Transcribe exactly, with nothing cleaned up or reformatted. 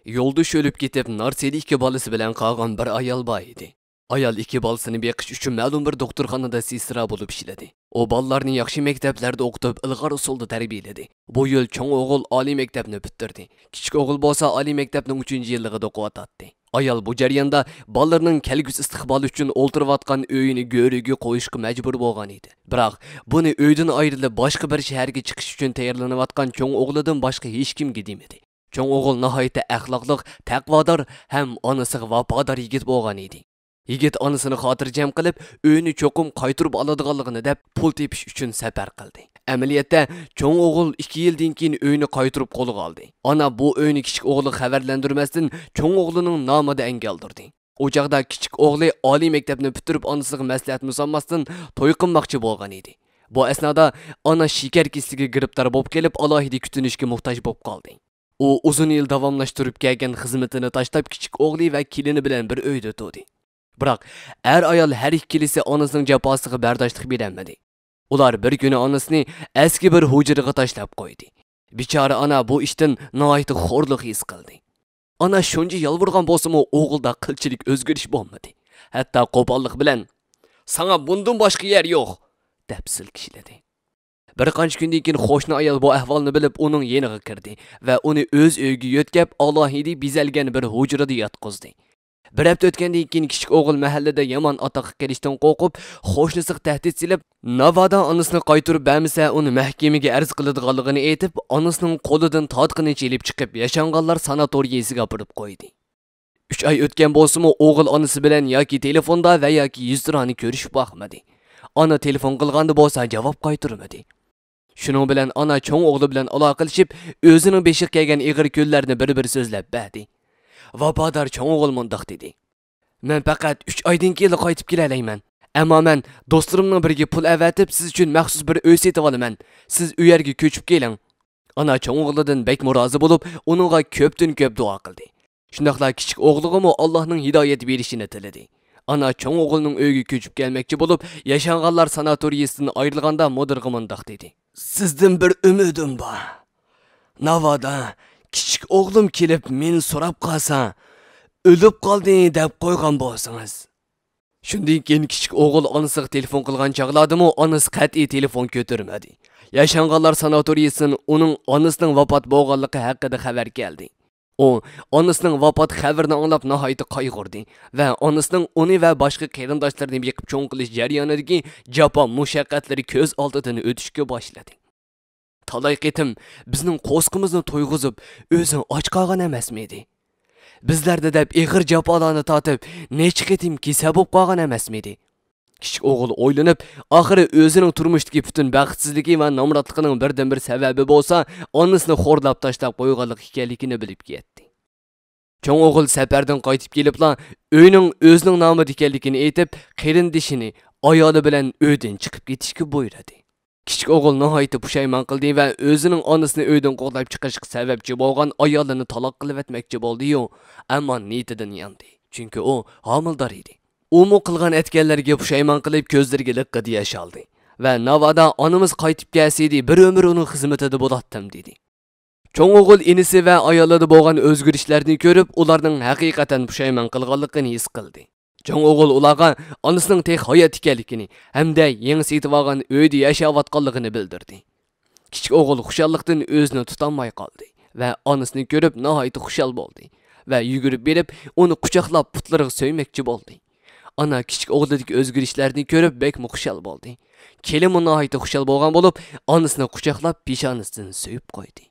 يولدىشى ئۆلۈپ كېتىپ، نارسىدە ئىككى بالىسى بىلەن قالغان بىر ئايال بار ئىدى. ئايال ئىككى بالىسىنى بېقىش ئۈچۈن مەلۇم بىر دوختۇرخانىدا سېسترا بولۇپ ئىشلىدى. ئۇ بالىلارنى ياخشى مەكتەپلەردە ئوقۇتۇپ، ئىلغار ئۇسۇلدا تەربىيەلىدى. بۇ يىل چوڭ ئوغۇل ئالىي مەكتەپنى پۈتتۈردى. كىچىك ئوغۇل بولسا ئالىي مەكتەپنىڭ ئۈچىنچى يىللىقىدا ئوقۇۋاتاتتى. ئايال بۇ جەرياندا بالىلىرىنىڭ كەلگۈسى ئىستىقبالى ئۈچۈن ئولتۇرۇۋاتقان ئۆيىنى گۆرۈگە قويۇشقا مەجبۇر بولغان ئىدى. بىراق، بۇنى ئۆيدىن ئايرىلىپ، باشقا بىر شەھەرگە چىقىش ئۈچۈن تەييارلىنىۋاتقان چوڭ ئوغلىدىن باشقا ھېچكىمگە دېمىدى. چوڭ ئوغۇل ناھايىتى ئەخلاقلىق، تەقۋادار ھەم ئانىسىغا ۋاپادار يىگىت بولغان ئىدى. يىگىت ئانىسىنى خاتىرجەم قىلىپ، ئۆينى چوقۇم قايتۇرۇپ ئالىدىغانلىقىنى دەپ، پۇل تېپىش ئۈچۈن سەپەر قىلدى. ئەمەلىيەتتە، چوڭ ئوغۇل ئىككى يىلدىن كېيىن ئۆينى قايتۇرۇپ قولغا ئالدى. ئانا بۇ ئۆينى كىچىك ئوغلىغا خەۋەرلەندۈرمەستىن، چوڭ ئوغلىنىڭ نامىدا ئەنگە ئالدۇردى. ئۇ چاغدا كىچىك ئوغلى ئالىي مەكتەپنى پۈتتۈرۈپ، ئانىسىغا مەسلىھەتمۇ سالماستىن، توي قىلماقچى بولغان ئىدى. بۇ ئەسنادا ئانا شېكەر كېسىلىگە گىرىپتار بولۇپ قېلىپ، ئالاھىدە كۈتۈنۈشكە موھتاج بولۇپ قالدى. ئۇ ئۇزۇن يىل داۋاملاشتۇرۇپ كەلگەن خىزمىتىنى تاشلاپ، كىچىك ئوغلى ۋە كېلىنى بىلەن بىر ئۆيدە تۇردى. بىراق، ئەر-ئايال ھەر ئىككىلىسى ئانىسىنىڭ جاپاسىغا بەرداشلىق بېرەلمىدى. ئۇلار بىر كۈنى ئانىسىنى ئەسكى بىر ھۇجرىغا تاشلاپ قويدى. بىچارە ئانا بۇ ئىشتىن ناھايىتى خورلۇق ھېس قىلدى. ئانا شۇنچە يالۋۇرغان بولسىمۇ، ئوغۇلدا قىلچىلىك ئۆزگىرىش بولمىدى. ھەتتا قوپاللىق بىلەن، «ساڭا بۇندىن باشقا يەر يوق!» دەپ سىلكىشلىدى. بىر قانچە كۈندىن كېيىن قوشنا ئايال بۇ ئەھۋالنى بىلىپ، ئۇنىڭ يېنىغا كىردى ۋە ئۇنى ئۆز ئۆيىگە يۆتكەپ، ئالاھىدە بېزەلگەن بىر ھۇجرىدا ياتقۇزدى. بىر ھەپتە ئۆتكەندىن كېيىن، كىچىك ئوغۇل مەھەللىدە يامان ئاتاققا قېلىشتىن قورقۇپ، قوشنىسىغا تەھدىت سېلىپ، ناۋادا ئانىسىنى قايتۇرۇپ بەرمىسە، ئۇنى مەھكىمىگە ئەرز قىلىدىغانلىقىنى ئېيتىپ، ئانىسىنىڭ قولىدىن تارتقىنىچە ئېلىپ چىقىپ، ياشانغانلار ساناتورىيىسىگە ئاپىرىپ قويدى. ئۈچ ئاي ئۆتكەن بولسىمۇ، ئوغۇل ئانىسى بىلەن ياكى تېلېفوندا ۋە ياكى يۈزتۇرانە كۆرۈشۈپ باقمىدى. ئانا تېلېفون قىلغاندا بولسا جاۋاب قايتۇرمىدى. شۇنىڭ بىلەن ئانا چوڭ ئوغلى بىلەن ئالاقىلىشىپ، ئۆزىنىڭ بېشىغا كەلگەن ئېغىر كۈنلەرنى بىر-بىر سۆزلەپ بەردى. ۋاپادار چوڭ ئوغۇل مۇنداق دېدى: «مەن پەقەت ئۈچ ئايدىن كېيىنلا قايتىپ كېلەلەيمەن. ئەمما مەن دوستلىرىمنىڭ بىرىگە پۇل ئەۋەتىپ، سىز ئۈچۈن مەخسۇس بىر ئۆي سېتىۋالىمەن. سىز ئۇ يەرگە كۆچۈپ كېلىڭ.» ئانا چوڭ ئوغلىدىن بەكمۇ رازى بولۇپ، ئۇنىڭغا كۆپتىن كۆپ دۇئا قىلدى. شۇنداقلا كىچىك ئوغلىغىمۇ ئاللاھنىڭ ھىدايەت بېرىشىنى تىلىدى. ئانا چوڭ ئوغلىنىڭ ئۆيىگە كۆچۈپ كەلمەكچى بولۇپ، ياشانغانلار ساناتورىيىسىدىن ئايرىلغاندا مۇدىرغا مۇنداق دېدى: «سىزدىن بىر ئۈمىدىم بار. ناۋادا كىچىك ئوغلۇم كېلىپ مېنى سوراپ قالسا، 'ئۆلۈپ قالدى' دەپ قويغان بولسىڭىز.» شۇندىن كېيىن كىچىك ئوغۇل ئانىسىغا تېلېفون قىلغان چاغلاردىمۇ ئانىسى قەتئىي تېلېفون كۆتۈرمىدى. ياشانغانلار ساناتورىيىسىدىن ئۇنىڭ ئانىسىنىڭ ۋاپات بولغانلىقى ھەققىدە خەۋەر كەلدى. ئۇ ئانىسىنىڭ ۋاپات خەۋىرىنى ئاڭلاپ ناھايىتى قايغۇردى ۋە ئانىسىنىڭ ئۇنى ۋە باشقا قېرىنداشلىرىنى بېقىپ چوڭ قىلىش جەريانىدىكى جاپا مۇشەققەتلىرى كۆز ئالدىدىن ئۆتۈشكە باشلىدى. تالاي قېتىم بىزنىڭ قورسىقىمىزنى تويغۇزۇپ، ئۆزى ئاچ قالغان ئەمەسمىدى؟ بىزلەرنى دەپ ئېغىر جاپالارنى تارتىپ، نەچچە قېتىم كېسەل بولۇپ قالغان ئەمەسمىدى؟ كىچىك ئوغۇل ئويلىنىپ، ئاخىرى ئۆزىنىڭ تۇرمۇشتىكى پۈتۈن بەختسىزلىكى ۋە نامراتلىقىنىڭ بىردىنبىر سەۋەبى بولسا، ئانىسىنى خورلاپ تاشلاپ قويغانلىق ئىكەنلىكىنى بىلىپ يەتتى. چوڭ ئوغۇل سەپەردىن قايتىپ كېلىپلا، ئۆينىڭ ئۆزىنىڭ نامىدا ئىكەنلىكىنى ئېيتىپ، قېرىندىشىنى ئايالى بىلەن ئۆيدىن چىقىپ كېتىشكە بۇيرۇدى. كىچىك ئوغۇل ناھايىتى پۇشايمان قىلدى ۋە ئۆزىنىڭ ئانىسىنى ئۆيدىن قوغلاپ چىقىرىشقا سەۋەبچى بولغان ئايالىنى تالاق قىلىۋەتمەكچى بولدى-يۇ، ئەمما نىيىتىدىن ياندى، چۈنكى ئۇ ھامىلىدار ئىدى. ئۇمۇ قىلغان ئەتكەنلىرىگە پۇشايمان قىلىپ، كۆزلىرىگە لىققىدە ياش ئالدى ۋە ناۋادا ئانىمىز قايتىپ كەلسىدى، بىر ئۆمۈر ئۇنىڭ خىزمىتىدە بولاتتىم، دېدى. چوڭ ئوغۇل ئىنىسى ۋە ئايالىدا بولغان ئۆزگىرىشلەرنى كۆرۈپ، ئۇلارنىڭ ھەقىقەتەن پۇشايمان قىلغانلىقىنى ھېس قىلدى. چوڭ ئوغۇل ئۇلارغا ئانىسىنىڭ تېخى ھايات ئىكەنلىكىنى ھەمدە يېڭى سېتىۋالغان ئۆيدە ياشاۋاتقانلىقىنى بىلدۈردى. كىچىك ئوغۇل خۇشاللىقتىن ئۆزىنى تۇتالماي قالدى ۋە ئانىسىنى كۆرۈپ ناھايىتى خۇشال بولدى ۋە يۈگۈرۈپ بېرىپ، ئۇنى قۇچاقلاپ پۇتلىرىغا سۆيمەكچى بولدى. ئانا كىچىك ئوغلىدىكى ئۆزگىرىشلەرنى كۆرۈپ بەكمۇ خۇشال بولدى. كېلىنمۇ ناھايىتى خۇشال بولغان بولۇپ، ئانىسىنى قۇچاقلاپ پېشانىسىدىن سۆيۈپ قويدى.